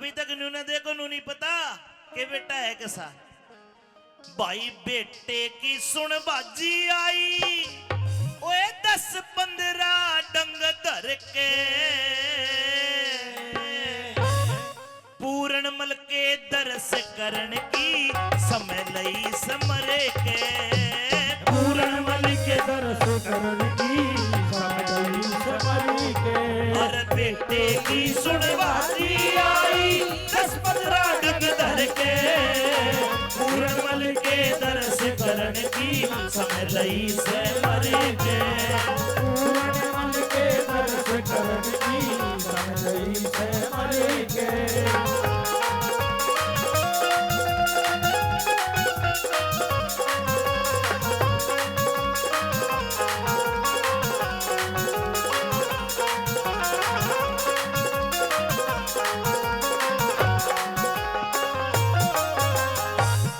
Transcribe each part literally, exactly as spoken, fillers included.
अभी तक न्यू ने देखो, न्यू नहीं पता के बेटा है कैसा। भाई बेटे की सुन बाजी आई, ओए दस पन्द्रह डंग धर के। पूरण मल के दर्श करण की समय लई समर के। पूरण मल के दर्श करण की समय लई समर के। अरे बेटे की सुन बाजी आई, दस पन्द्रह डंग धर के। पूरण मल के दर्श करण की समय लई समर के। पूरण मल के दर्श करण की समय लई समर के।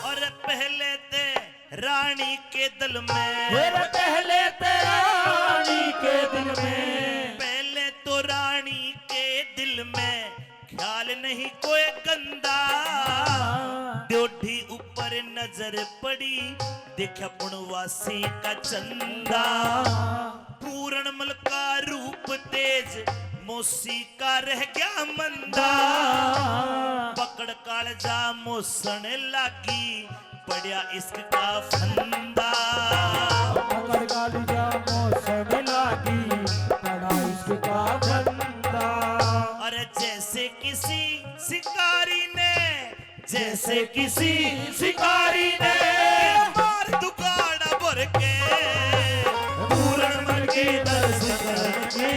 और पहले ते रानी के दिल में, मेरे पहले ते रानी के दिल में, पहले तो रानी के दिल में ख्याल नहीं कोई गंदा। ड्योढ़ी ऊपर नजर पड़ी, देखा पुणवासी का चंदा। पूरण मल का रूप तेज, मौसी का रह गया मंदा। पकड़ कालजा मौसण लागी, पड़या इश्क का फंदा। पकड़ कालजा मौसण लागी, पड़ा इश्क का फंदा। अरे जैसे किसी शिकारी ने, जैसे किसी शिकारी ने मार दुकाड़ा भर के। पूरण मल के दर्श करके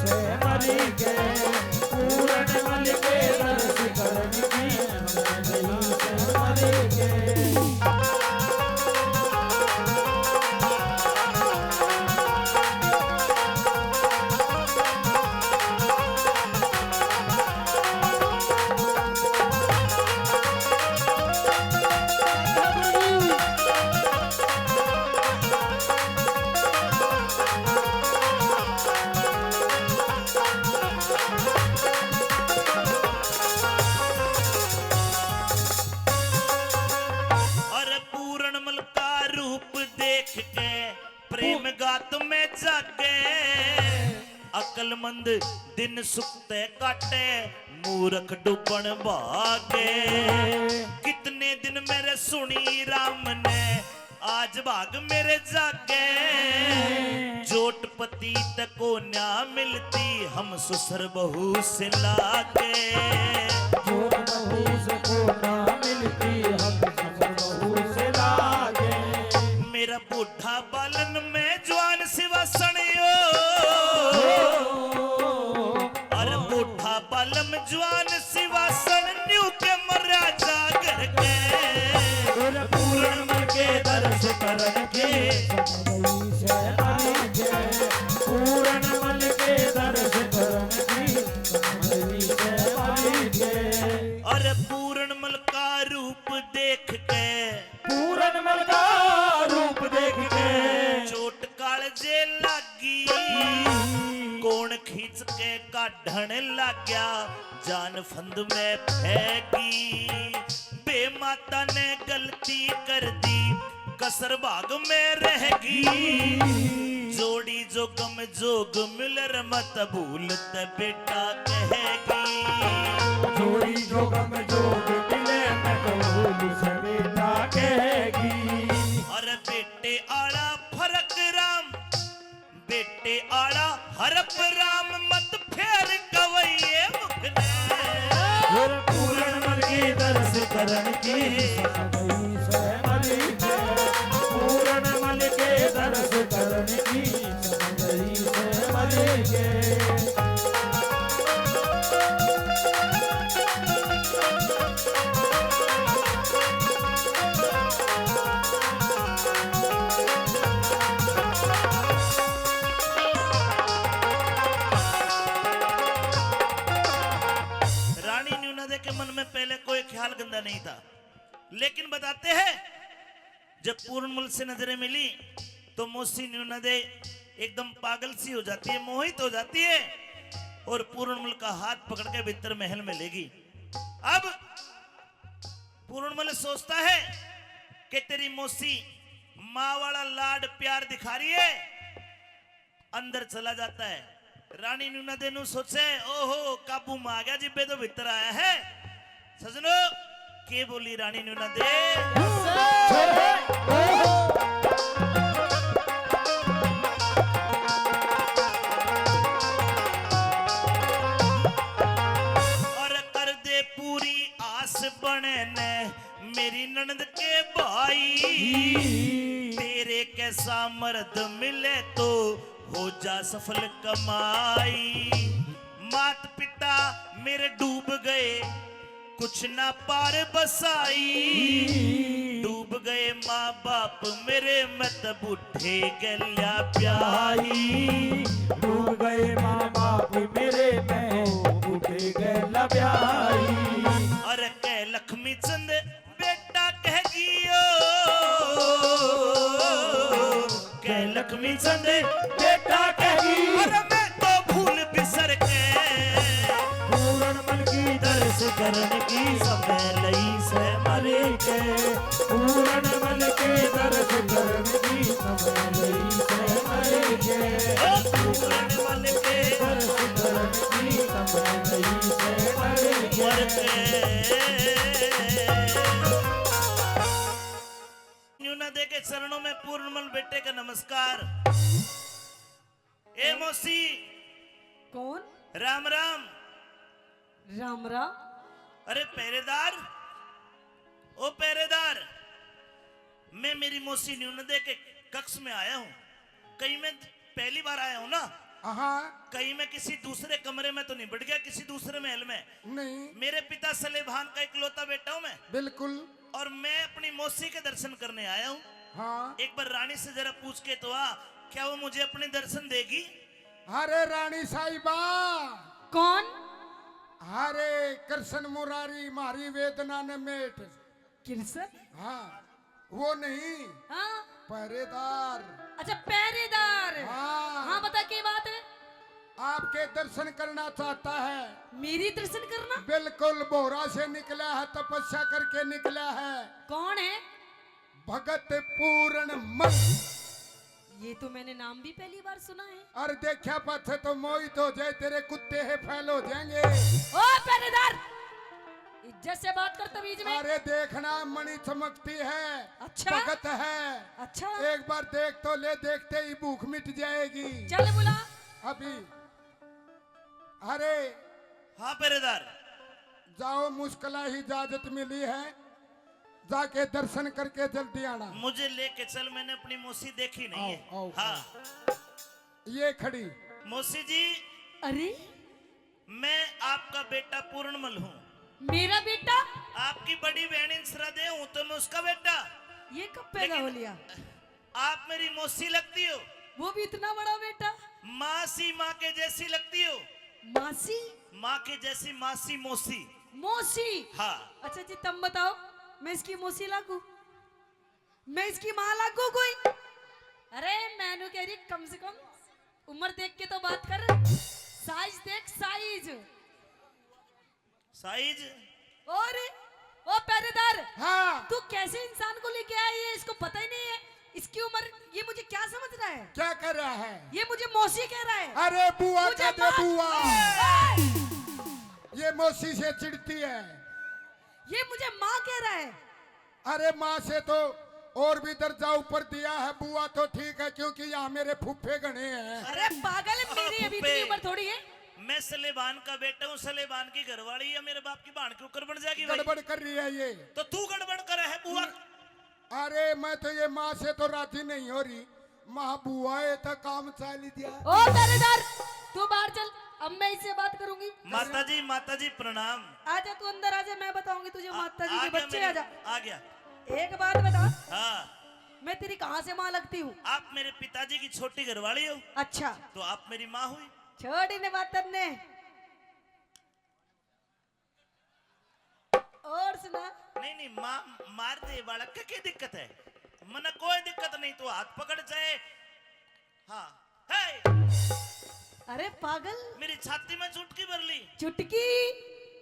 से मर के। पूरण मल के दर्श करके से मर के। अरे पूरण मल का रूप देख के प्रेम गात में जागे। अकलमंद दिन सुखते काटे, मूर्ख डूबण भागे। कितने दिन मेरे सुनी राम ने, आज भाग मेरे जागे। जोटपति तक को न्या मिलती, हम ससुर बहू से लागे। जोटपति तक को न्या मिलती, हम ससुर बहू से लागे। मेरा बूढ़ा बालन में जवान सिवासण यो। अरे बूढ़ा बालम जवान सिवासण न्यू के मर्या जागर के। अरे पूरण मल के दर्श करन के समझई से मर के। पूरण मल के दर्श करन की समझई से मर के। अरे पूरण मल का रूप देख के, पूरण मल का रूप देख के चोट कालजे लागी। कौन खींच के काढ़ण लाग्या, जान फंद में फेंकी। बे माता ने गलती कर दी, कसर भाग में रहगी। जोड़ी जो गम जोग मिलर मत भूल ते बेटा कहेगी। जोड़ी जो गम जोग मिले मत भूल से बेटा कहेगी। अरे बेटे आला फरक राम, बेटे आला हरप राम मत फेर कवैये मुख ने। और पूरण मल की दर्श करन की समझई से मर के। पूरण मल के दर्श करन की समझई से मर के। रानी न्यू नदे के मन में पहले कोई ख्याल गंदा नहीं था, लेकिन बताते हैं, जब पूर्णमल से नजरें मिली तो मौसी न्यू नदे एकदम पागल सी हो जाती है, मोहित हो जाती है। और पूरणमल का हाथ पकड़ के भीतर महल में लेगी। अब पूरणमल सोचता है कि तेरी मौसी माँ वाला लाड प्यार दिखा रही है। अंदर चला जाता है। रानी नूना दे नू सोचे, "ओहो, काबू में आ गया, जिब्बे तो भीतर आया है।" सजनो, के बोली रानी नूना दे? और कर दे पूरी आस बने ने मेरी ननद के भाई, तेरे कैसा मर्द मिले तो हो जा सफल कमाई। मात पिता मेरे डूब गए, कुछ ना पार बसाई। डूब गए माँ बाप मेरे, मैं तो बूढ़े गल्या ब्याही। डूब गए माँ बाप मेरे, मैं बूढ़े गल्या ब्याही। अरे कह लक्ष्मी चंद बेटा कह गियो, कह लक्ष्मी चंद बेटा कह गियो। अरे मैं तो भूल बिसर के पूरणमल की दर्श करण की समय लई से मर के। पूरणमल के दर्श करण की समय लई से मर के। ओ पूरणमल के दर्श करण की समय लई से मर के। मर के। नूना दे के चरणों में पूरणमल बेटे का नमस्कार। ए मौसी। कौन? राम राम। राम राम। अरे पहरेदार, ओ पहरेदार, मैं मेरी मौसी नूना दे के कक्ष में आया हूँ। कहीं मैं पहली बार आया हूँ ना? हाँ। कहीं मैं किसी दूसरे कमरे में तो नहीं बैठ गया, किसी दूसरे महल में? नहीं। मेरे पिता सलेबान का इकलौता बेटा हूँ मैं। बिल्कुल। और मैं अपनी मौसी के दर्शन करने आया हूँ। हाँ। एक बार रानी से जरा पूछ के तो आ, क्या वो मुझे अपने दर्शन देगी? अरे रानी साहिबा। कौन? अरे कृष्ण मुरारी, म्हारी वेदना ने मेट। कृष्ण? हाँ, वो नहीं। हाँ। पहरेदार। अच्छा, पहरेदार। हाँ। हाँ, बता, के बात है? आपके दर्शन करना चाहता है। मेरी दर्शन करना? बिल्कुल, भोरा से निकला है, तपस्या करके निकला है। कौन है? भगत पूरणमल। ये तो मैंने नाम भी पहली बार सुना है। अरे देखा पाछे तो मोहित हो जाए, तेरे कुत्ते है फैल हो जाएंगे। ओ पहरेदार, इज्जत से बात कर तमीज में। अरे देखना, मणि चमकती है। अच्छा। भगत है। अच्छा। एक बार देख तो ले, देखते ही भूख मिट जाएगी। चल बुला। अभी। अरे। हाँ पहरेदार। जाओ, मुश्किल ही इजाजत मिली है, जाके दर्शन करके जल्दी आना। मुझे लेके चल, मैंने अपनी मौसी देखी नहीं है। आओ, आओ, हाँ। आओ। ये खड़ी। मौसी जी। अरे। मैं आपका बेटा पूरणमल हूँ। मेरा बेटा? आपकी बड़ी बहन इंसरा दे हूँ तो मैं उसका बेटा। ये कब पैदा हो लिया? आप मेरी मौसी लगती हो। वो भी इतना बड़ा बेटा। माँ सी माँ के जैसी लगती हो। मासी? माँ के जैसी मासी, मौसी। मौसी? हाँ। अच्छा जी, तुम बताओ, मैं इसकी मौसी लागू? मैं इसकी माँ लागू कोई? अरे, मैं नू कह रही, कम से कम उम्र देख के तो बात कर, साइज देख, साइज। साइज? और ओ पहरेदार, हाँ। तू कैसे इंसान को लेके आया, ये इसको पता ही नहीं है इसकी उम्र। ये मुझे क्या समझ रहा है? क्या कर रहा है? ये मुझे मौसी कह रहा है। अरे बुआ मुझे कह दे, माँ, बुआ। ए! ये मौसी से चिढ़ती है। ये मुझे माँ कह रहा है। अरे माँ से तो और भी दर्जा ऊपर दिया है, बुआ तो ठीक है, क्योंकि यहाँ मेरे फूफे घने हैं। अरे पागल, मेरी अभी फूफे। इतनी उम्र थोड़ी है। मैं सलेबान का बेटा हूँ, सलेबान की घरवाली है, मेरे बाप की भाण क्यों कर बन जाएगी भाई? गड़बड़ कर रही है ये। तो तू गड़बड़ करे है बुआ। अरे मैं तो ये माँ से तो राजी नहीं हो रही, माँ बुआ है तो काम चाल दिया। ओ पहरेदार, तू बाहर चल, अब मैं इससे बात करूंगी। माता जी, माता जी प्रणाम। आजा तू अंदर आजा, मैं बताऊंगी तुझे आ, माता जी आ के गया बच्चे, मेरे, आजा। आ गया। एक बात बता। हाँ। मैं तेरी कहाँ से माँ लगती हूँ? आप मेरे पिताजी की छोटी घरवाली हो। अच्छा। तो आप मेरी माँ हुई। छोड़ इन्हें बातन ने। और सुना। नहीं, नहीं, माँ मार दे बालक के, क्या दिक्कत है? मने कोई दिक्कत नहीं, तू हाथ पकड़ जाए। हाँ। हे! अरे पागल, मेरी छाती में चुटकी भर ली। चुटकी?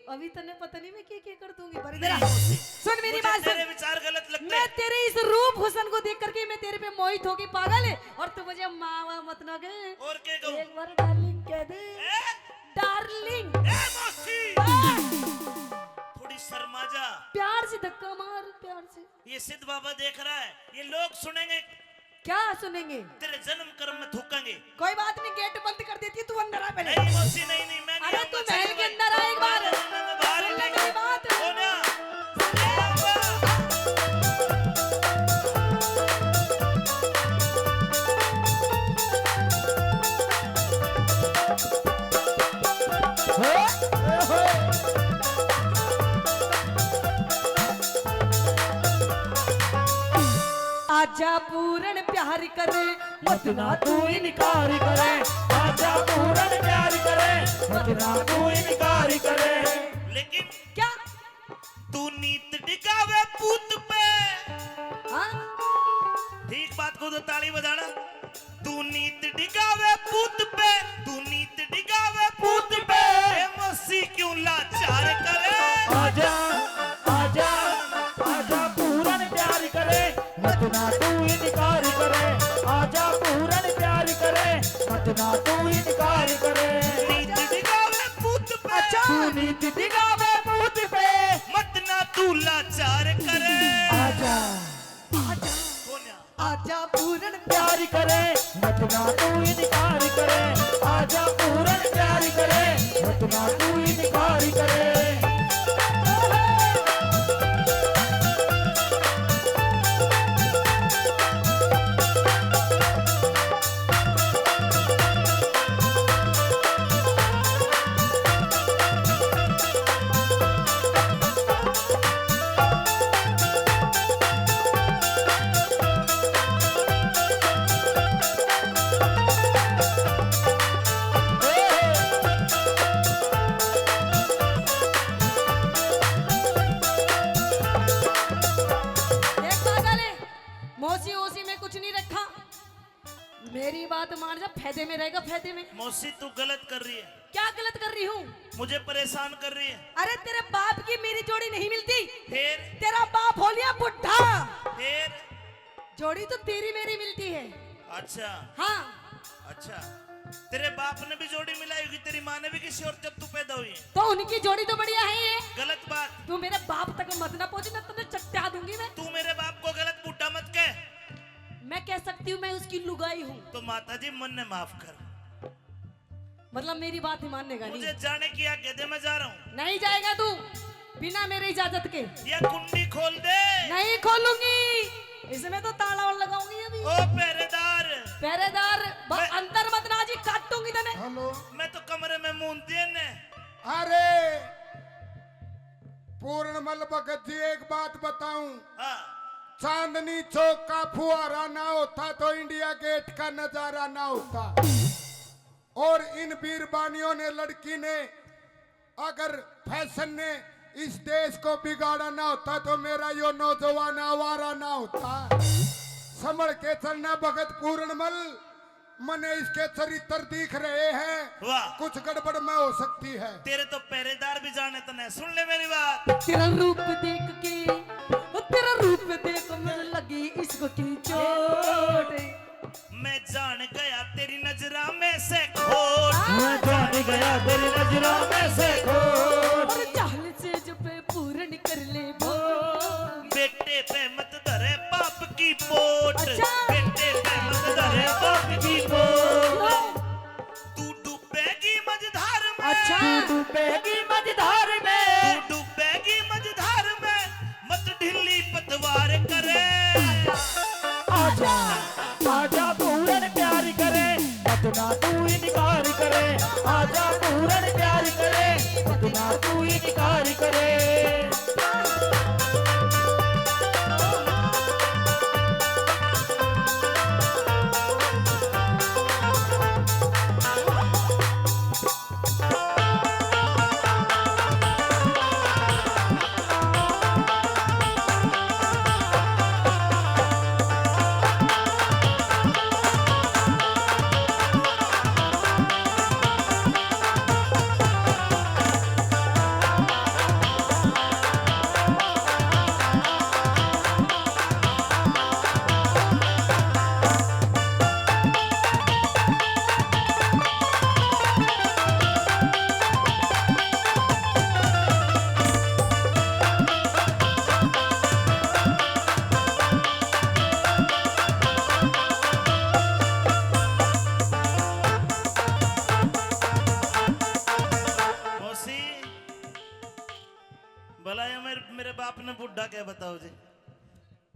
अभी तन्ने पता नहीं मैं क्या क्या कर दूंगी। पर इधर आ। नहीं, मौसी। सुन मेरी बात सुन। तेरे विचार गलत लगते हैं। मैं तेरे इस रूप हुस्न को देख करके मैं तेरे पे मोहित होगी पागल। और तू मुझे माँ वाँ मत ना कहे। और क्या कहूँ? एक बार डार्लिंग कह दे। ए? डार्लिंग। ए मौसी। बस। थोड़ी शर्मा जा। प्यार से धक्का मार, प्यार से। ये सिद्ध बाबा देख रहा है, ये लोग सुनेंगे। क्या सुनेंगे? तेरे जन्म कर्म में थूकेंगे। कोई बात नहीं, गेट बंद कर देती है, तू अंदर आ पहले। नहीं मौसी, नहीं, नहीं, मैं नहीं। अरे तू महल के अंदर आ एक बार। मैं बाहर ही नहीं। मेरी बात। सोनिया। आजा पूरण प्यार करे, मत ना तू इनकार करे। आजा पूरण प्यार करे, मत ना तू इनकार करे। लेकिन क्या? तू नीत डिगावे पूत पे। हाँ? ठीक बात को तो ताली बजाना। तू नीत डिगावे पूत पे, तू नीत डिगावे पूत पे। ए मौसी क्यों लाचार करे? आजा, आजा, आजा पूरण प्यार करे, मत ना तू इनकार करे। आजा पूरण प्यार करे, मत ना तू इनकार करे। नीत डिगावे पूत पे। अच्छा। तू नीत डिगावे पूत पे। मत ना तू लाचार करे। आजा। आजा। कौन है? आजा पूरण प्यार करे, मत ना तू इनकार करे। आजा पूरण प्यार करे, मत ना तू इनकार करे। देख पागल है, मौसी ओसी में कुछ नहीं रखा। मेरी बात मान जा, फायदे में रहेगा, फायदे में। मौसी, तू गलत कर रही है। क्या गलत कर रही हूँ? मुझे परेशान कर रही है। अरे, तेरे बाप की मेरी जोड़ी नहीं मिलती। फिर? तेरा बाप हो लिया बुढ़ा। फिर? जोड़ी तो तेरी मेरी मिलती है। अच्छा। हाँ। अच्छा, तेरे बाप ने भी जोड़ी मिलाई होगी, तेरी माँ ने भी किसी और, जब तू पैदा हुई है। तो उनकी जोड़ी तो बढ़िया है ये। गलत बात। तू मेरे बाप तक मत ना पहुँच, मैं तुझे चट्टा दूंगी मैं। तू मेरे बाप को गलत बुढ़ा मत कह। मैं कह सकती हूँ, मैं उसकी लुगाई हूँ। तो माता जी, मन ने माफ कर। मतलब मेरी बात ही मानेगा नहीं? मुझे जाने की आज्ञा दे, मैं जा रहा हूँ। नहीं जाएगा तू बिना मेरे इजाजत के। या कुंडी खोल दे। नहीं खोलूंगी, इसमें तो ताला और लगाऊंगी अभी। ओ पहरेदार। पहरेदार, ब-, मैं अंदर मत ना जी, काटूंगी तने। हेलो। मैं तो कमरे में मूंद दिए ने। अरे पूर्णमल भगत जी, एक बात बताऊं। हाँ। चांदनी चौक का फुहारा ना होता तो इंडिया गेट का नजारा ना होता। और इन बीरबानियों ने, लड़की ने, अगर फैशन ने इस देश को बिगाड़ा ना होता तो मेरा यो नौजवान आवारा ना होता। संभल के चलना भगत पूरणमल, मने इसके चरित्र दिख रहे हैं। वाह। कुछ गड़बड़ में हो सकती है। तेरे तो पहरेदार भी जाने तने। सुन ले मेरी बात। तेरा रूप देख के, ओ तेरा रूप देख, मुझे लगी इश्क की चोट। मैं जान गया तेरी नजरा में से खोट। मैं जान गया तेरी नजरा में से खोट। और चाल से जो पे पूर्ण कर ले वो। बेटे पे मत धरे बाप की पोट। अच्छा। बेटे पे मत धरे बाप की पोट। लो। तू डूबेगी मझधार में। अच्छा। तू डूबेगी मझधार में। तू डूबेगी मझधार में। मत ढीली पतवार करे। आजा, आजा पूरन प्यार करे, मत ना तू इनकार करे। आजा पूरन प्यार करे, मत ना तू इनकार करे। क्या बताओ जी?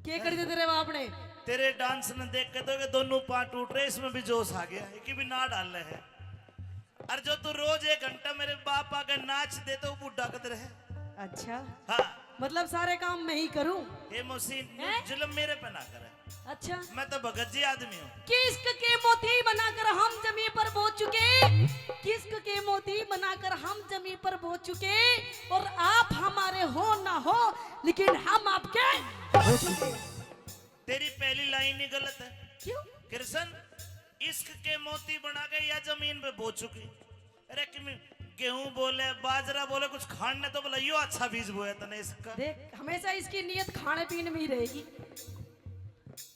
के कर दिया तेरे बाप ने? तेरे डांस ने देख के तो ये दोनों पाँव टूट रहे, इसमें भी जोश आ गया, एक भी ना डाल रहे है। और जो तू रोज एक घंटा मेरे बाप आगे नाच दे तो बूढ़ा कद रहे। अच्छा। हाँ। मतलब सारे काम मैं ही करूं? ये मौसी, हैं? जुल्म मेरे पे ना करे। अच्छा। मैं तो भगत जी आदमी हूँ। किश्क के मोती बनाकर हम जमीन पर बोझ चुके, किश्क के मोती बनाकर हम जमीन पर बोझ चुके, और आप हमारे हो ना हो, लेकिन हम आपके हो चुके। तेरी पहली लाइन ही गलत है। क्यों? कृष्ण, इश्क के मोती बना के या जमीन पे बोझ चुकी। अरे कि मैं गेहूं बोले, बाजरा बोले, कुछ खाने तो बोला, यो अच्छा बीज बोया तने इसका। देख, हमेशा इसकी नीयत खाने पीने में ही रहेगी।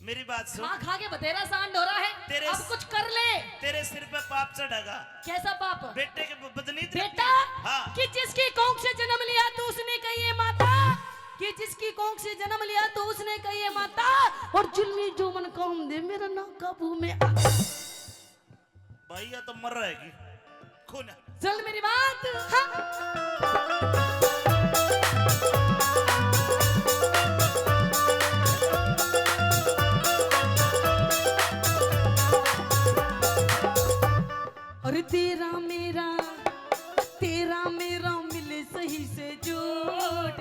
मेरी बात सुन। खा खा के बतेरा सांड हो रहा है। तेरे अब स-, कुछ कर ले। तेरे सिर पे पाप चढ़ेगा। कैसा पाप? बेटे के ब-, बदनीत रखती बेटा, है। हाँ। कि जिसकी कोख से जन्म लिया तो उसने कही है माता, कि जिसकी कोख से जन्म लिया तो उसने कही है माता, और जुल्मी जो मन काम दे मेरा ना काबू में आता। भाई, या तो मर रहेगी। खून। चल मेरी बात। हाँ। और तेरा मेरा, तेरा मेरा मिले सही से जोड़।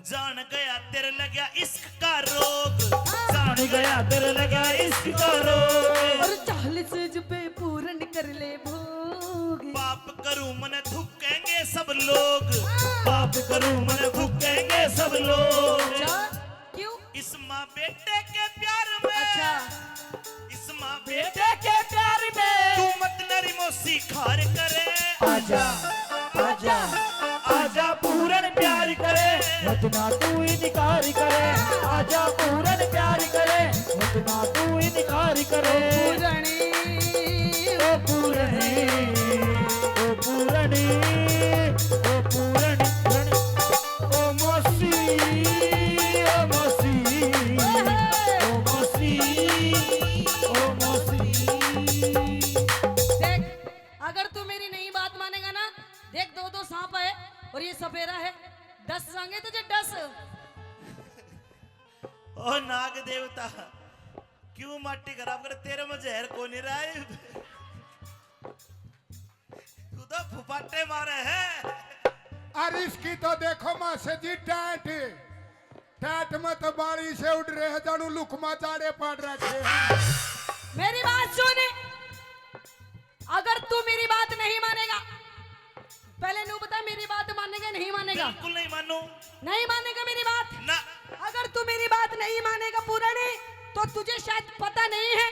जान गया तेरे लग्या इश्क का रोग, जान गया तेरे लग्या इश्क का रोग। और चाल सेज पे पूरन कर ले भोग। पाप करूं मने थूकेंगे सब लोग, पाप करूं मने थूकेंगे सब लोग। अच्छा, क्यों? इस माँ बेटे के प्यार में। अच्छा। इस माँ बेटे के प्यार में। तू मत नरी मौसी खार करे। आजा, आजा, आजा पूरन प्यार करे। मत ना तू इनकार करे। आजा पूरन प्यार करे। मत ना तू इनकार करे। पूरनी। ओ पूरनी, ओ पूरनी, ओ पूरनी, ओ मौसी, ओ मौसी, ओ मौसी, ओ मौसी। देख, अगर तू मेरी नहीं बात मानेगा ना, देख, दो दो सांप है और ये सपेरा है, दस सांगे तुझे, दस। ओ नाग देवता, क्यों माटी खराब करे? तेरे में जहर कोनी रहा है। तू तो फुफाटे मारे है। अरे इसकी तो देखो मासे जी टाट, टाट में तो बाली से उड़ रहे हैं, जानू लुकमा चाड़े पाड़ रखे हैं। मेरी बात सुन, अगर तू मेरी बात नहीं मानेगा, पहले नू बता, मेरी बात मानेगा नहीं मानेगा? बिल्कुल नहीं मानू। नहीं मानेगा मेरी बात? ना। अगर तू मेरी बात नहीं मानेगा पूरनी, तो तुझे शायद पता नहीं है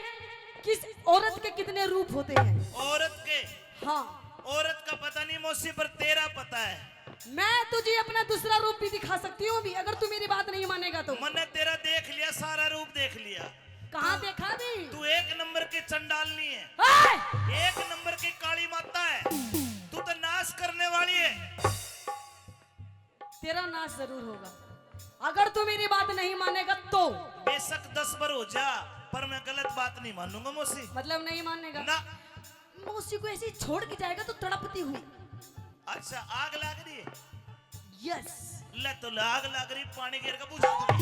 कि इस औरत के कितने रूप होते हैं। औरत के? हाँ। औरत का पता नहीं मौसी, पर तेरा पता है। मैं तुझे अपना दूसरा रूप भी दिखा सकती हूँ अभी, अगर तू मेरी बात नहीं मानेगा तो। मैंने तेरा देख लिया, सारा रूप देख लिया। कहाँ तू, देखा भी? तू एक नंबर की चंडालनी है। ए! एक नंबर की काली माता है। तू तो नाश करने वाली है। तेरा नाश जरूर होगा, अगर तू मेरी बात नहीं मानेगा तो। बेशक दस बार हो जा, पर मैं गलत बात नहीं मानूंगा मौसी। मतलब नहीं मानेगा? ना। मौसी को ऐसे ही छोड़ के जाएगा तो तड़पती हुई। अच्छा, आग लाग रही है? यस। ले तो ले, आग लाग रही, पानी गिर के बुझा दो।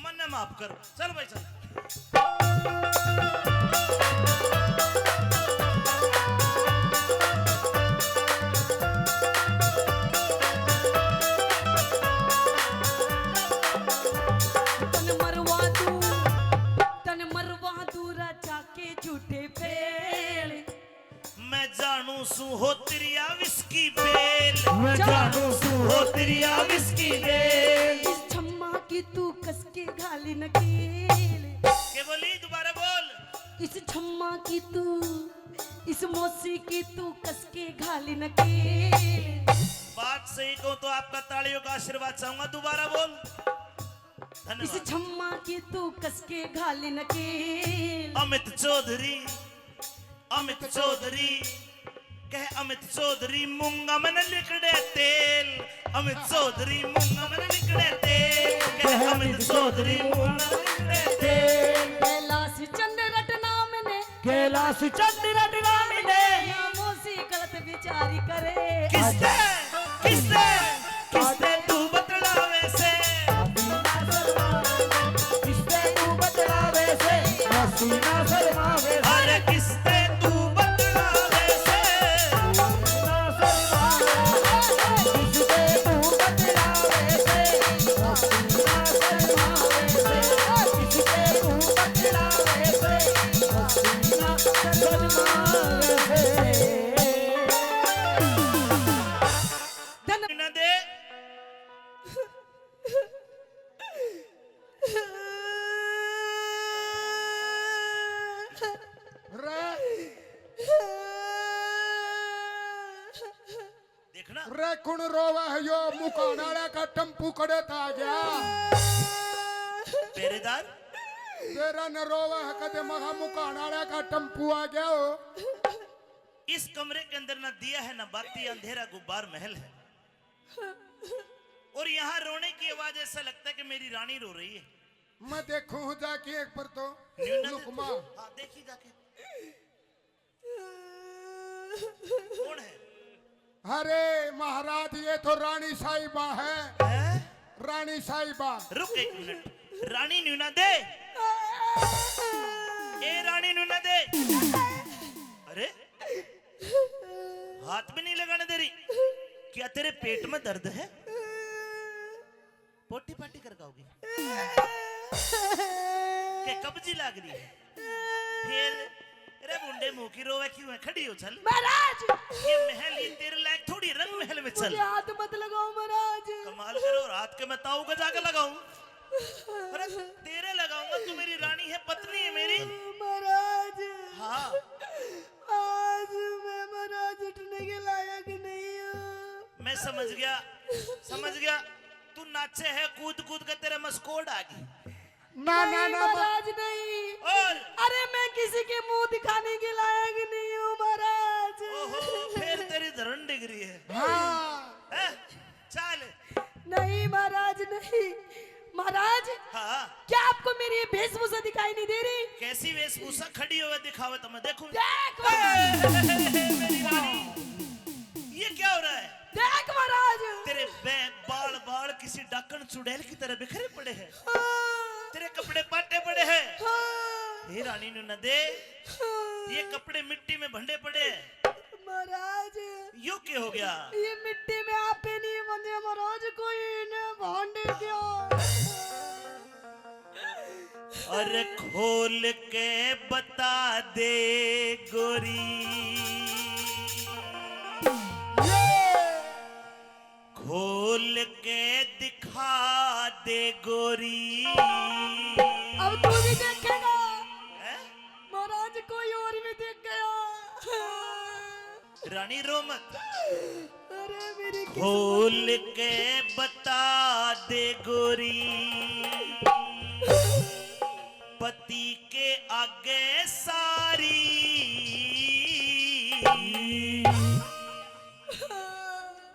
मन्ने माफ कर, चल भाई चल। तन मरवा दूं, तन मरवा दूं राजा के झूठे फेल। मैं जानू सू हो तिरिया विस्की बेल। मैं जा- जानू सू हो तिरिया विस्की बेल। इस छम्मा की तू कसके घाली नकेल। के बोली? दोबारा बोल। इस छम्मा की तू, इस मौसी की तू कसके घाली नकेल। बात सही कहूं तो आपका तालियों का आशीर्वाद चाहूंगा। दोबारा बोल। धन्यवाद। इस छम्मा की तू कसके घाली नकेल। अमित चौधरी, अमित चौधरी, कह अमित चौधरी मूंगा मन लिकड़े तेल। अमित चौधरी मूंगा मन लिकड़े तेल। कह अमित चौधरी मूंगा मन लिकड़े तेल। कैलाश चंद रट नाम ने। कैलाश चंद रट नाम ने। या मौसी गलत विचारी करे। किसने, किसने, किसने तू बतलावे? ना शर्मावे से। अरे किसते तू बतलावे से? ना शर्मावे से। किसते तू बतलावे से? ना शर्मावे से। किसते तू बतलावे से? ना शर्मावे से। धन ना दे। रे। देखना। रे कुण रोवे है यो? मुकान आले का टेम्पू कड़े था गया। पहरेदार। तेरा न रोवे है कदे महा मुकान आले का टेम्पू आ गया हो। इस कमरे के अंदर ना दिया है ना बाती, अंधेरा गुब्बार महल है। और यहाँ रोने की आवाज ऐसा लगता है कि मेरी रानी रो रही है। मैं देखूं हूँ जाके एक पर तो। न्यू ना लुकमा। हाँ, देखी जाके। कौन है? अरे महाराज, ये तो रानी साहिबा है। हैं? रानी साहिबा। रुक एक मिनट, रानी न्यू ना दे। ए रानी न्यू ना दे। अरे हाथ भी नहीं लगाने दे रही। क्या तेरे पेट में दर्द है? पोटी पाटी कर गाओगी? के कब्जी लाग रही है? फिर रे भुंडे मुंह की रोवे क्यों है? खड़ी हो चल। महाराज! ये महल, ये तेरे लायक थोड़ी, रंग महल में चल। मुझे हाथ मत लगाओ महाराज। कमाल करो, रात के मैं ताऊ का जाके लगाऊं? अरे तेरे लगाऊंगा, तू मेरी रानी है, पत्नी है मेरी। महाराज। हाँ। आज मैं महाराज उठने के लायक नहीं हूँ। मैं समझ गया, समझ गया। तू नाचे है, कूद कूद के तेरे में स्कोड आ गई। ना, ना, नहीं, ना, महाराज, नहीं। और? अरे, मैं किसी के मुंह दिखाने के लायक नहीं हूँ, महाराज। ओहो, फिर तेरी धरन डिग रही है। हाँ। हैं? चल। नहीं, महाराज, नहीं। महाराज, हाँ। क्या आपको मेरी ये वेशभूषा दिखाई नहीं दे रही? कैसी वेशभूषा? खड़ी होवे दिखावे तो मैं देखूं। देख, ए, महाराज। मेरी रानी, ये क्या हो रहा है? देख महाराज। तेरे बे-, बाल, बाल किसी डाकण चुड़ैल की तरह बिखरे पड़े हैं। हाँ। तेरे कपड़े पाटे पड़े हैं। हाँ। हे रानी नू न दे। हाँ। ये कपड़े मिट्टी में भंडे पड़े हैं। महाराज। यो के हो गया? ये मिट्टी में आपे नहीं बंधे महाराज, कोई ने भांडे दिया। अरे खोल के बता दे गोरी, खोल के दिखा दे गोरी। अब तू भी देखेगा। हैं? महाराज, कोई और भी देख गया। रानी रो मत। अरे मेरी किस्मत। खोल के बता दे गोरी, पति के आगे सारी।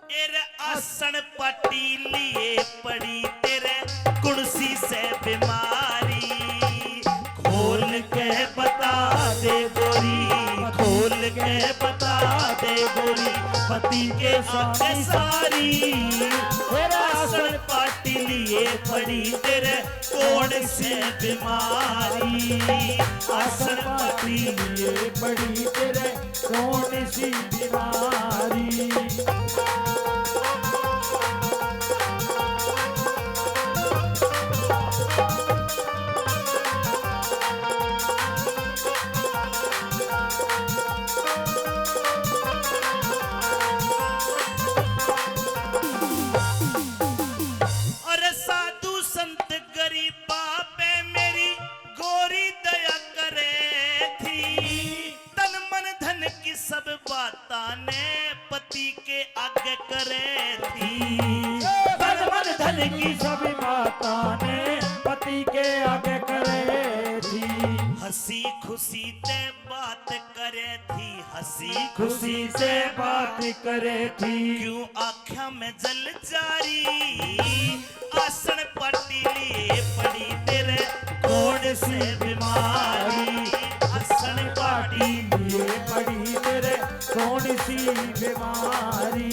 ए रे आसन पाटी लिए पड़ी तेरे, कुणसी से बीमारी। खोल के बता दे गोरी, खोल के बता दे गोरी, पति के आगे सारी। ए रे आसन पाटी लिए पड़ी तेरे, कौन सी बीमारी? आसन पाटी लिए पड़ी तेरे, कौन सी बीमारी? अरे साधु संत गरीबा पे मेरी गोरी दया करे थी। तन मन धन की सब बातां ने पति के आगे करे थी। तन मन धन की सब बातां ने पति के आगे करे थी। हंसी खुशी ते बात करे थी, हंसी खुशी से बात करे थी। क्यों आँख्या में जल जारी? आसन पाटी लिए पड़ी तेरे, कौन सी बीमारी? आसन पाटी लिए पड़ी तेरे, कौन सी बीमारी?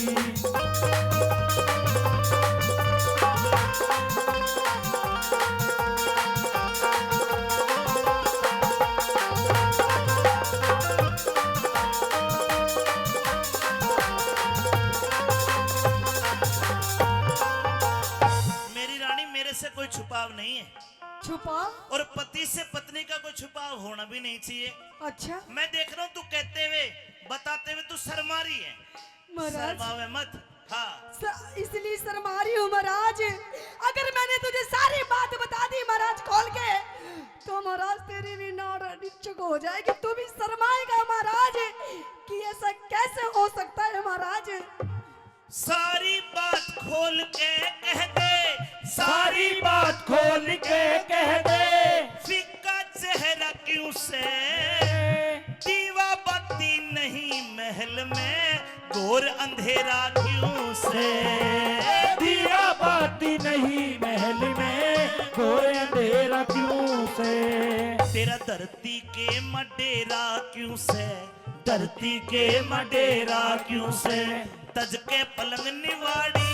से कोई छुपाव नहीं है। छुपाव? और पति से पत्नी का कोई छुपाव होना भी नहीं चाहिए। अच्छा। मैं देख रहा हूँ, तू कहते हुए, बताते हुए तू शर्मा रही है। महाराज। शर्मावे मत। हाँ। स-, इसलिए शर्मा रही हूँ महाराज। अगर मैंने तुझे सारी बात बता दी महाराज खोल के, तो महाराज तेरी भी नाड़ निचक हो जाएगी। तू भी शर्माएगा महाराज कि ऐसा कैसे हो सकता है महाराज। सारी बात खोल के कह दे, सारी बात खोल के कह दे। फीका चेहरा क्यों से, दीवा बाती नहीं महल में, घोर अंधेरा क्यों से। दीवा बाती नहीं महल में, घोर अंधेरा क्यों से। तेरा धरती के मडेरा क्यों से, धरती के मडेरा क्यों से। तज के पलंग निवाड़ी,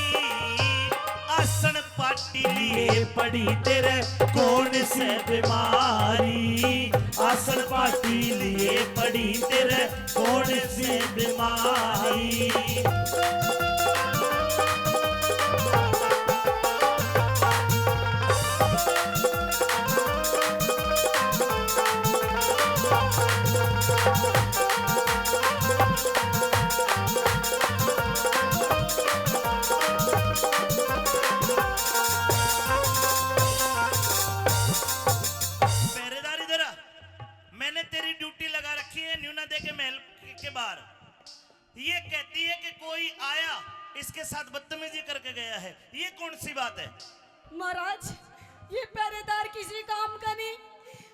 आसन पाटी लिए पड़ी तेरे कौन से बीमारी। आसन पाटी लिए पड़ी तेरे कौन से बीमारी। पहरेदार इधर आ। मैंने तेरी ड्यूटी लगा रखी है, न्यू ना देखे महल के, के बाहर। ये कहती है कि कोई आया, इसके साथ बदतमीजी करके गया है। ये कौन सी बात है? महाराज, ये पहरेदार किसी काम का नहीं।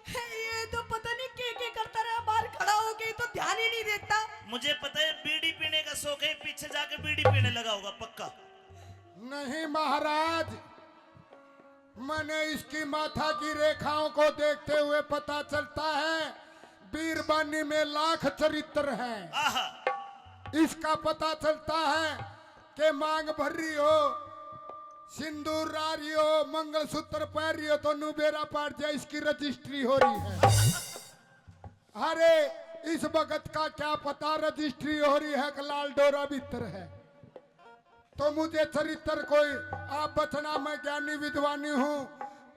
ये तो पता नहीं के के करता रहा, बाहर खड़ा हो के तो ध्यान ही नहीं देता। मुझे पता है, बीड़ी पीने का शौक है, पीछे जाके बीड़ी पीने लगा होगा पक्का। नहीं महाराज, मैंने इसकी माथा की रेखाओं को देखते हुए पता चलता है, बीरबानी में लाख चरित्र हैं। आहा। इसका पता चलता है कि मांग भर रही हो, सिंदूर ला रही हो, मंगलसूत्र पहन रही हो, तो नुबेरा पाट जा, इसकी रजिस्ट्री हो रही है। अरे, इस वक्त का क्या पता रजिस्ट्री हो रही है कि लाल डोरा भीतर है। तो मुझे चरित्र कोई आप बचना, मैं ज्ञानी विद्वानी हूँ,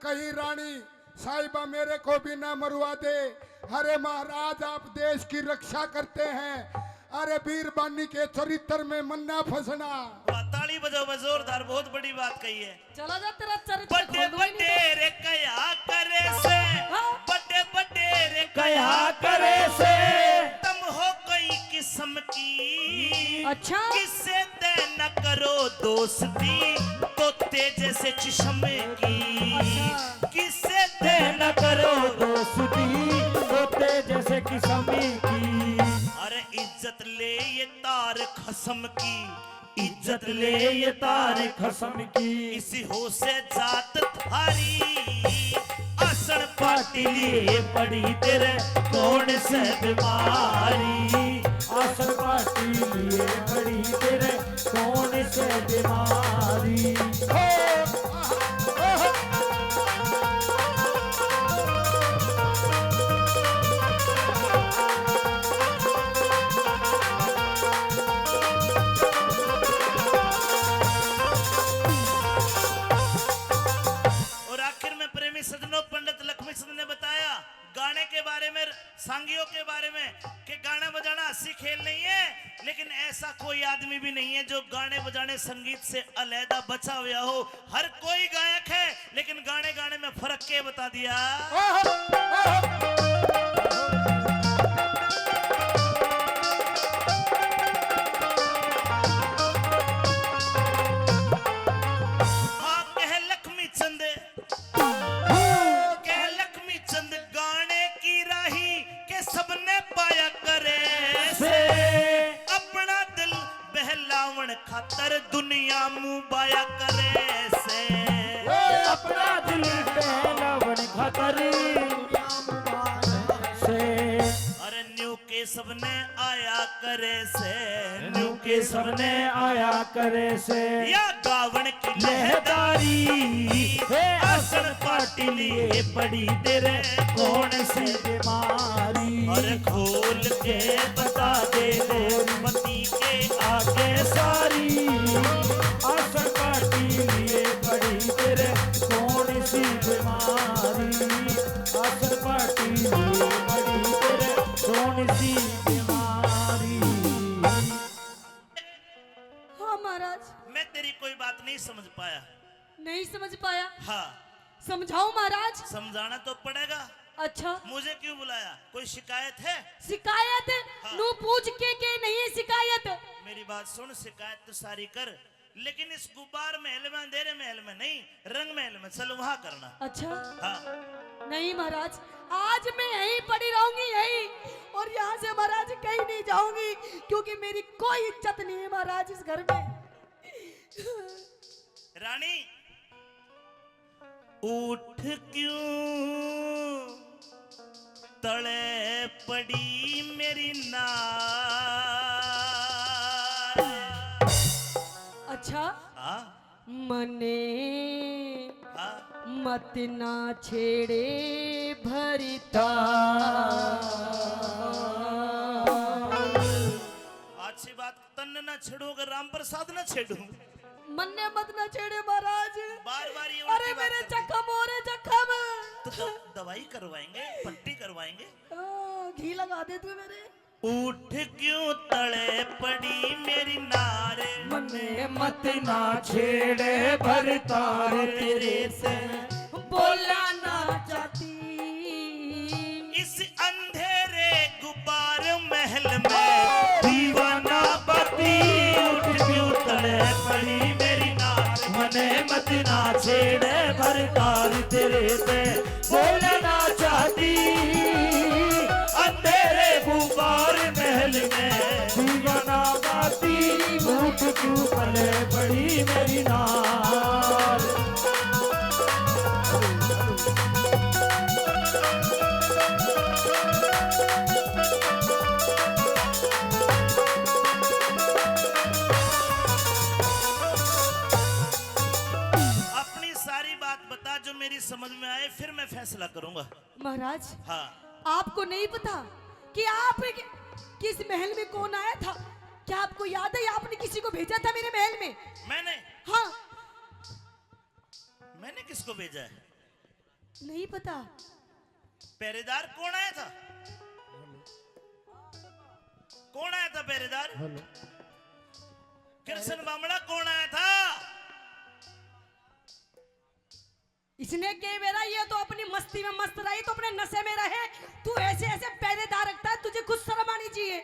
कहीं रानी साहिबा मेरे को भी ना मरवा दे। अरे महाराज, आप देश की रक्षा करते हैं, अरे बीरबानी के चरित्र में मन्ना फंसना। वाह, ताली बजाओ भाई, जोरदार, बहुत बड़ी बात कही है। चला जा, तेरा चरित्र बड़े खोलूंगी नहीं बड़े तो। रे कया करे से, हाँ। बड़े बड़े रे कया करे से, तुम हो कई किस्म की। अच्छा। किससे तय न करो दोस्ती, तोते जैसे चश्म की। अच्छा। किससे तय न करो दोस्ती, तोते जैसे किस्म की। अरे इज्जत ले ये तार खसम की, इज्जत ले ये तार खसम की। इसी हो से जात थारी, आसन पाटी लिए पड़ी तेरे कौन से बीमारी। आसन पाटी लिए पड़ी तेरे कौन से बीमारी। हो, आहा, आहा। और आखिर में प्रेमी सज्जनों, पंडित लक्ष्मी चंद ने बताया गाने के बारे में, सांगियों के बारे में, कि गाना बजाना हंसी खेल नहीं है, लेकिन ऐसा कोई आदमी भी नहीं है जो गाने बजाने संगीत से अलहदा बचा हुआ हो। हर कोई गायक है, लेकिन गाने गाने में फर्क के बता दिया। हाँ, कह लक्ष्मी चंद, कह लक्ष्मी चंद गाने की राही के सबने पाया करे से। अपना दिल बहलावण खातर दुनिया मुंह बाया करे से। ओए, अपना दिल बहलावण खातर से। अरे न्यू के सबने आया करे से, न्यू के सबने आया करे से। या गावण की लहदारी, हे आसन पाटी लिए पड़ी तेरे कौन से बीमारी। अरे खोल के बता दे रे पति के आगे सारी, आसन पाटी लिए पड़ी तेरे कौन नहीं समझ पाया। हाँ। समझाओ महाराज। समझाना तो पड़ेगा। अच्छा। मुझे क्यों बुलाया? कोई शिकायत है? शिकायत? हाँ। नू पूछ के, के नहीं है शिकायत। मेरी बात सुन, शिकायत तो सारी कर, लेकिन इस गुब्बार महल में, अंधेरे महल में नहीं, रंग महल में चल, वहां करना। अच्छा। हाँ। नहीं महाराज, आज मैं यहीं पड़ी रहूंगी, यहीं, और यहाँ से महाराज कहीं नहीं जाऊंगी, क्योंकि मेरी कोई इज्जत नहीं है महाराज इस घर में। रानी, उठ क्यों तले पड़ी मेरी नार। अच्छा। हाँ। मने हाँ। मत ना छेड़े भरता। अच्छी बात, तन्ने ना छेड़ूं, अगर राम प्रसाद ना छेड़ूं। मन्ने मत ना छेड़े महाराज। बार बार ये अरे उल्टी बात मेरे करते। जख्म हो रहे, जख्म। तो द-, दवाई करवाएंगे, पट्टी करवाएंगे। ओ, घी लगा दे तू मेरे। उठ क्यों तले पड़ी मेरी नार। मन्ने मत ना छेड़े भरतार, तेरे से बोला ना चाहती। इस अंधेरे गुब्बार महल में दीवाना बाती। उठ क्यों तले पड़ी मेरी नार। मन्ने मत ना छेड़े भरतार, तेरे से बोलना चाहती। अंधेरे गुब्बार महल में दीवाना बाती। उठ क्यों तले पड़ी मेरी नार। अपनी सारी बात बता जो मेरी समझ में आए, फिर मैं फैसला करूंगा। महाराज, हाँ। आपको नहीं पता कि आप एक, किस महल में कौन आया था? क्या आपको याद है, आपने किसी को भेजा था मेरे महल में? मैंने? हाँ। मैंने किसको भेजा है? नहीं पता। पहरेदार कौन आया था? कौन आया था पहरेदार? हेलो। कृष्ण बामड़ा कौन आया था? इसने के बेरा, ये तो अपनी मस्ती में मस्त रही, तो अपने नशे में रहे। तू ऐसे ऐसे पहरेदार रखता है, तुझे खुद शर्म आनी चाहिए।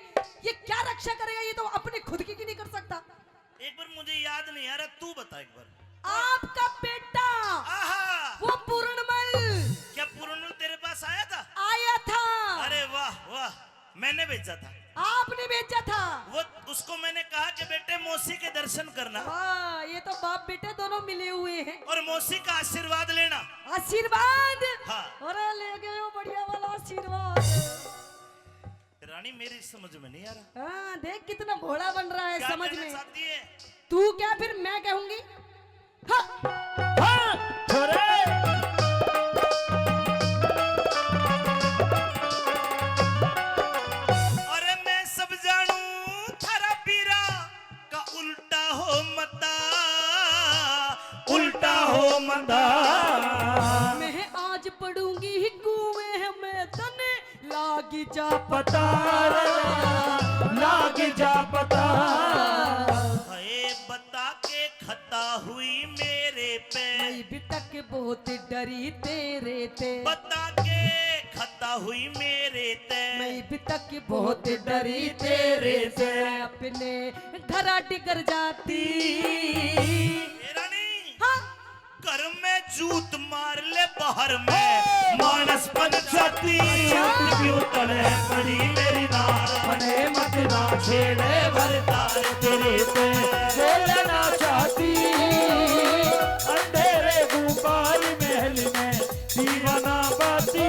ये क्या रक्षा करेगा, ये तो अपने खुद की, की नहीं कर सकता। एक बार मुझे याद नहीं आ रहा, तू बता एक बार। आपका बेटा, आहा। वो पूरणमल। क्या पूरणमल तेरे पास आया था? आया था। अरे वाह, वाह, मैंने भेजा था। आपने भेजा था? वो, उसको मैंने कहा कि बेटे, मौसी के दर्शन करना। वाह, ये तो बाप बेटे दोनों मिले हुए हैं। और मौसी का आशीर्वाद लेना। आशीर्वाद? हाँ। अरे, ले गए हो बढ़िया वाला आशीर्वाद। रानी, मेरी समझ में नहीं आ रहा। हाँ, देख कितना भोला बन रहा है क्या समझ कहना में। चाहती है? तू क्या, फिर मैं कहूंगी? हाँ। हाँ, छोरे। अरे मैं सब जानू थारा पीरा का उल्टा हो मता, उल्टा हो मता। मैं आज पड़ूंगी कुएं में, तने लाग जा पता, लाग जा पता। हाय बता के खता हुई मेरे पे। मैं भी तक बहुत डरी तेरे ते। बता के खता हुई मेरे ते। मैं भी तक बहुत डरी तेरे ते। मैं अपने घरा डिगर जाती। ए रानी। हाँ। घर में जूत मार ले, बाहर में मानस पंचायती। अच्छा। क्यों तले पड़ी मेरी नार, मने मत ना छेड़े भरतार, तेरे पे बोलना चाहती। अंधेरे गुब्बार महल में दीवाना बाती,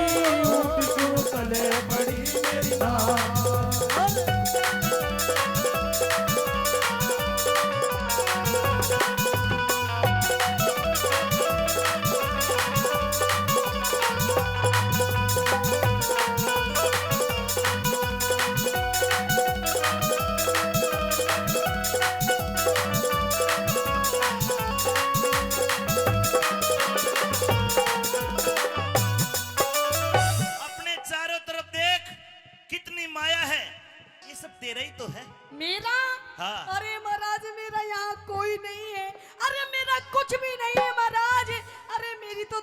उठ क्यों तले पड़ी मेरी नार।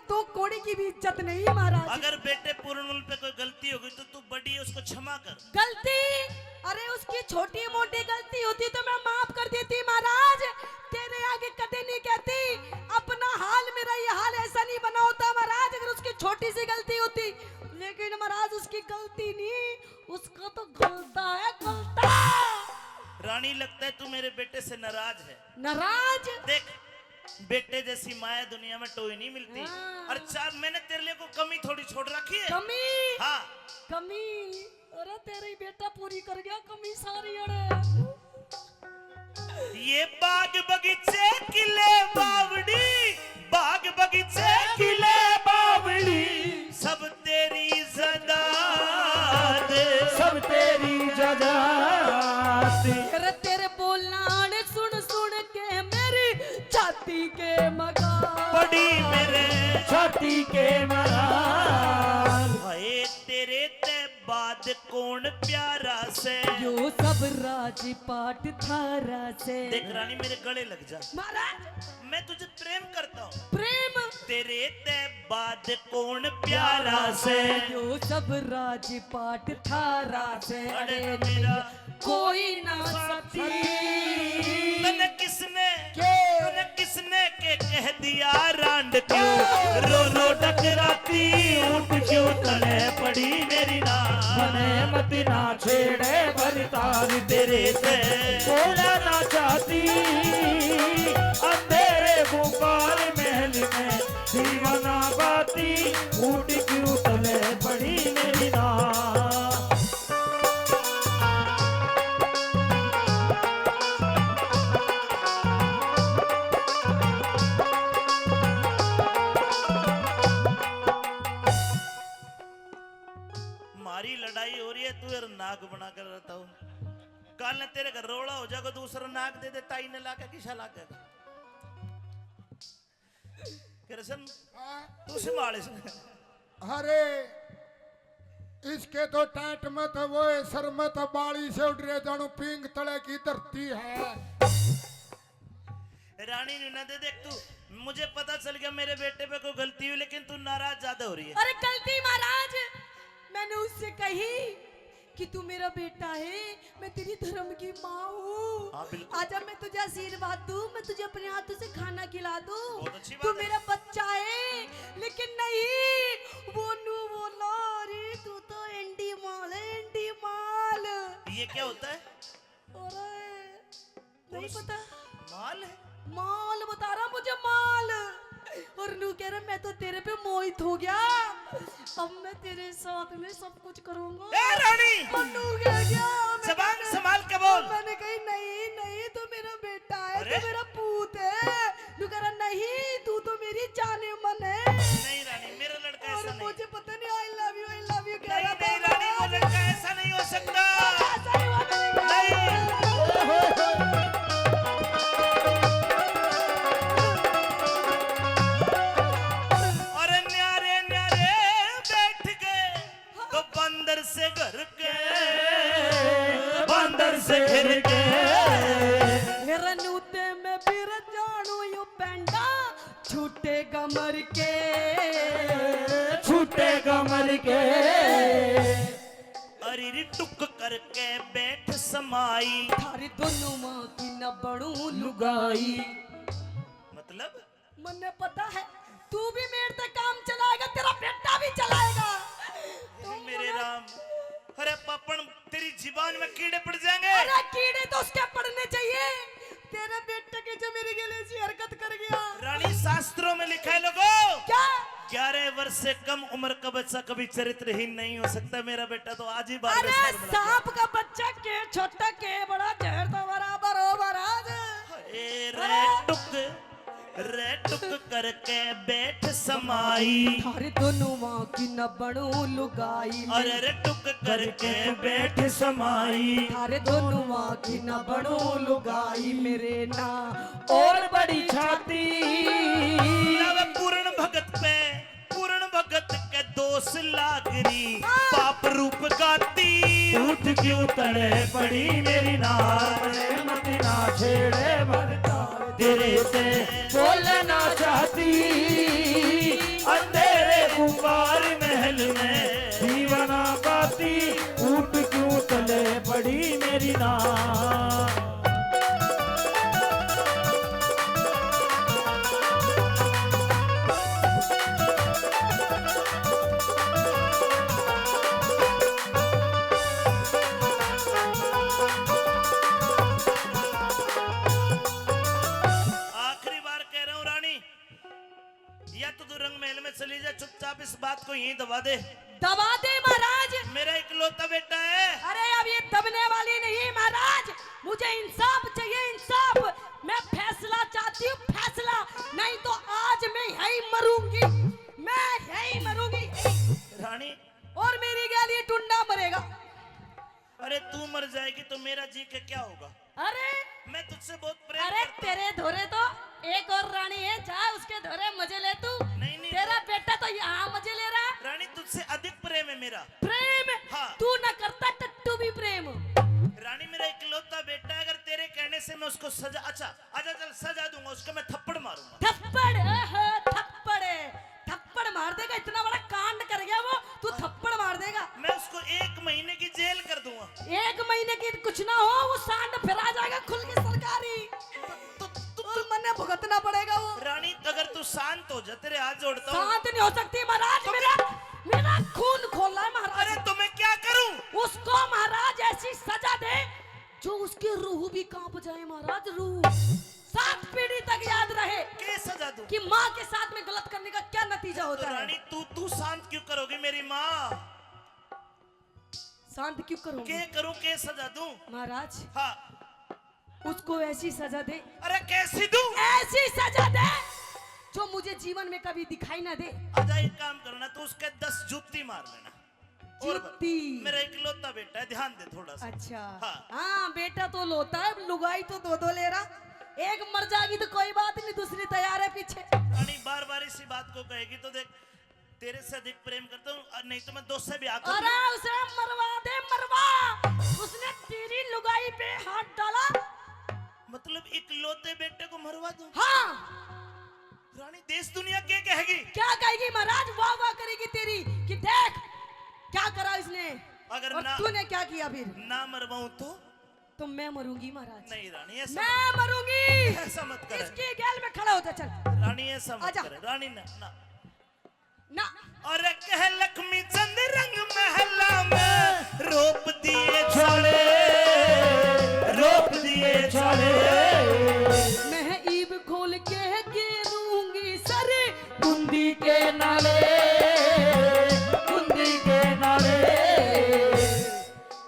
तो कोड़ी की भी इज्जत नहीं महाराज। अगर बेटे पूर्णमल पे कोई गलती हो गई तो तू बड़ी है, उसको क्षमा कर। गलती? अरे, उसकी छोटी मोटी गलती होती तो मैं माफ कर देती महाराज, तेरे आगे कदे नहीं कहती। अपना हाल मेरा ये हाल ऐसा नहीं बना होता महाराज, अगर उसकी छोटी सी गलती होती। लेकिन महाराज, उसकी गलती नहीं, उसका तो गलता है, गलता। रानी, लगता है तू मेरे बेटे से नाराज है। नाराज? देख, बेटे जैसी माया दुनिया में टोई नहीं मिलती। हाँ। और चार, मैंने तेरे लिए कोई कमी थोड़ी छोड़ रखी है। कमी? हाँ। कमी? अरे, तेरा ही बेटा पूरी कर गया कमी सारी। अरे, ये बाग बगीचे किले बावड़ी, बाग बगीचे किले बावड़ी, सब तेरी जजात, सब तेरी जजात। अरे, तेरे बोलान सुन सुन के मेरी छाती के मगा पड़ी मेरे छाती के मगा। हाय, तेरे ते बाद कौन प्यारा से? यो सब राजपाट थारा से। देख रानी, मेरे गले लग जा। महाराज, मैं तुझे प्रेम करता हूँ। प्रेम? तेरे ते बाद कौन प्यारा से? यो सब राजपाट थारा से। अरे अरे मेरा कोई ना साथी। तने किसने, क्यों? तने किसने के कह दिया रांड क्यों? रो रो डकराती ऊठ क्यों तले पड़ी मेरी ना। मने मत ना छेड़े भरतार तेरे से बोला ना चाहती। अंधेरे गुब्बार महल में दीवाना बाती ऊठ क्यों तले पड़ी मेरी ना। मारी लड़ाई हो रही है, तू यार नाक बना कर रहता हो। कल ने तेरे घर रोला हो जाएगा, दूसरा नाक दे दे, ताई ने लाके किसा लागेगा। कृष्ण, हाँ? तू संभाल इसने। अरे, इसके तो टाट मत वो है, सर मत बाली से उड़ रहे, जानू पींग तले की धरती है। रानी नू ना दे, देख तू, मुझे पता चल गया मेरे बेटे पे कोई गलती हुई, लेकिन तू नाराज ज्यादा हो रही है। अरे गलती महाराज, मैंने उससे कही कि तू मेरा बेटा है, मैं तेरी धर्म की माँ हूँ। हाँ, बिल्कुल। आजा, मैं तुझे आशीर्वाद दूँ, मैं तुझे अपने हाथों से खाना खिला दूँ। बहुत अच्छी बात है। तू मेरा बच्चा है, लेकिन नहीं, वो नू बोला, अरे तू तो एंडी माल है, एंडी माल। ये क्या होता है? अरे, नहीं पता। माल है? माल बता रहा मुझे, माल। और नू कह रहा, मैं तो तेरे पे मोहित हो गया, अब मैं तेरे साथ में सब कुछ करूंगा। ए रानी! और नू कह गया, मैं जबान संभाल के बोल। मैंने कही, नहीं, नहीं, तू मेरा बेटा है, अरे? तू मेरा पूत है। नू कह रहा, नहीं, तू तो मेरी जाने मन है। नहीं रानी, मेरा लड़का ऐसा नहीं। मुझे पता नहीं, I love you, I love you कह रहा था। नहीं, नहीं रानी, वो लड़का ऐसा नहीं हो सकता। ऐसा नहीं हुआ, नहीं। अरे न्यारे न्यारे बैठ गए तो बंदर से घर के, बंदर से घर के। मेरा नूते में फिर जानू यू पेंडा छूटेगा मर के, छूटेगा मर के। अरे रे टुक करके बैठ समाई। थारी दोनों माँ की न बनू लुगाई। मतलब? मन्ने पता है, तू भी मेरे ते काम चलाएगा, तेरा बेटा भी चलाएगा। हे मेरे राम, अरे पापण, तेरी जीवान में कीड़े पड़ जाएंगे। अरे कीड़े तो उसके पड़ने चाहिए, तेरे बेटे के जो मेरे गेले ऐसी हरकत कर गया। रानी, शास्त्रों में लिखा है लोगो, क्या? ग्यारह वर्ष से कम उम्र का बच्चा कभी चरित्रहीन नहीं हो सकता। मेरा बेटा तो आज ही बारहवें साल में लग गया। अरे सांप का बच्चा के छोटा के बड़ा, जहर तो बराबर हो महाराज। ए रे अरे टुक रे टुक करके बैठ समाई। थारे दोनों माँ की न बनू लुगाई। अरे रे टुक करके बैठ समाई। थारे दोनों माँ की न बनू लुगाई। मेरे ना और बड़ी छाती। लव पूर्ण भगत पे पूर्ण भगत के दोष लागरी। पाप रूप गाती। उठ क्यों तड़े पड़ी मेरी नार। मत ना छेड़े भरता तेरे से बोलना चाहती। अंधेरे गुब्बार महल में दीवाना बाती, ऊंट क्यों तले पड़ी मेरी नार। आखिरी बार कह रहा हूं रानी, या तो तू रंग महल में चली जा, चुपचाप इस बात को यहीं दबा दे। दबा दे महाराज। मेरा इकलौता बेटा है। अरे, अब ये दबने वाली नहीं महाराज, मुझे इंसाफ चाहिए, इंसाफ। मैं फैसला चाहती हूँ, फैसला, नहीं तो आज मैं यहीं मरूंगी, मैं यहीं मरूंगी। रानी। और मेरी गैल ये टुंडा मरेगा। अरे, तू मर जाएगी तो मेरा जी के क्या होगा? अरे, मैं तुझसे बहुत प्रेम अरे, करता हूँ। तेरे धोरे तो एक और रानी है, जा उसके धोरे मजे ले तू। नहीं, नहीं, तेरा रानी। बेटा तो यहाँ मजे ले रहा है। रानी, तुझसे अधिक प्रेम है मेरा। प्रेम? हाँ। तू ना करता टट्टू भी प्रेम। रानी, मेरा इकलौता बेटा है, अगर तेरे कहने से मैं उसको सजा, अच्छा, आजा, चल, सजा दूंगा उसको, मैं थप्पड़ मारूंगा। थप्पड़? ओहो, थप्पड़, थप्पड़ मार देगा, इतना बड़ा कांड कर गया वो, तू थप्पड़ मार देगा। मैं उसको एक महीने की जेल कर दूंगा। एक महीने की कुछ ना हो, वो सांड फिरा जाएगा खुल के सरकारी। तो, तो, तो, और मन्ने भुगतना पड़ेगा वो। रानी, अगर तू शांत हो जा, तेरे हाथ जोड़ता हूँ। शांत नहीं हो सकती महाराज, तो मेरा, मेरा खून खोला है महाराज। अरे, तो मैं क्या करूं? उसको महाराज ऐसी सजा दे जो उसकी रूह भी कांप जाए महाराज, रूह। सात पीढ़ी तक याद रहे के सजा दूं? कि माँ के साथ में गलत करने का क्या नतीजा होता तो है। रानी, तू, तू शांत क्यों करोगी मेरी माँ? शांत क्यों करूंगी? के करूं, के सजा दूं? महाराज, हाँ। उसको ऐसी सजा दे। अरे, कैसी दूं? ऐसी सजा दे जो मुझे जीवन में कभी दिखाई ना दे। आजा, एक काम करना, तू उसके दस जूती मार लेना। और बस, जूती। मेरा इकलौता बेटा है, ध्यान दे थोड़ा सा। अच्छा। हाँ। हाँ, बेटा तो लौता है, लुगाई तो दो दो ले रहा। एक मर जाएगी तो कोई बात नहीं, दूसरी तैयार है पीछे। रानी बार बार इसी बात को कहेगी तो देख, तेरे से अधिक प्रेम करता हूँ, और नहीं तो मैं दो से ब्याह कर लूँ। अरे उसे मरवा दे, मरवा। उसने तेरी लुगाई पे हाथ डाला। मतलब इकलौते बेटे को मरवा दूँ? हाँ। रानी, देश दुनिया के कहेगी? क्या कहेगी महाराज? वाह वाह करेगी तेरी कि देख क्या करा इसने। अगर और ना, तूने क्या किया फिर? ना मरवाऊं तो? तो मैं मरूंगी महाराज। नहीं रानी, ऐसा मैं मत, मरूंगी। ऐसा मत कर। इसकी गैल में खड़ा हो जा, चल। रानी, ऐसा मत आजा। कर। रानी, ना, ना। ना। और कह लक्ष्मी चंद रंग महला में रोप दिए चाले, रोप दिए चाले। मैं ईब खोल के गेरूंगी सर कुंदी के नाले, कुंदी के नाले।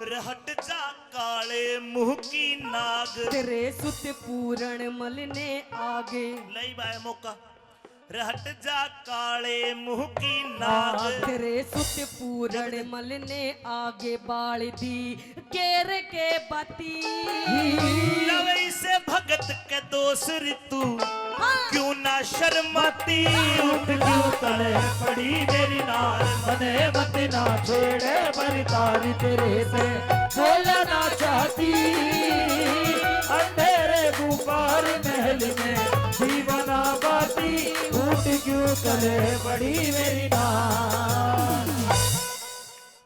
रहट जा काले मुंह की नाग। तेरे सुत पूरण मल ने आगे। ले भाई मौका। रहट जा काले मुंह की नाग। हाँ, तेरे सुत पूरण मल ने आगे बाल दी केर के बाती। लवई से भगत के दोष ऋतु, हाँ। क्यों ना शर्माती? ऊंट क्यों तले पड़ी मेरी नार, मने मत ना छेड़े बरतारी तेरे से बोलना चाहती। अंधेरे गुब्बार महल में दीवाना बाती, ऊंट क्यों तले पड़ी मेरी नार।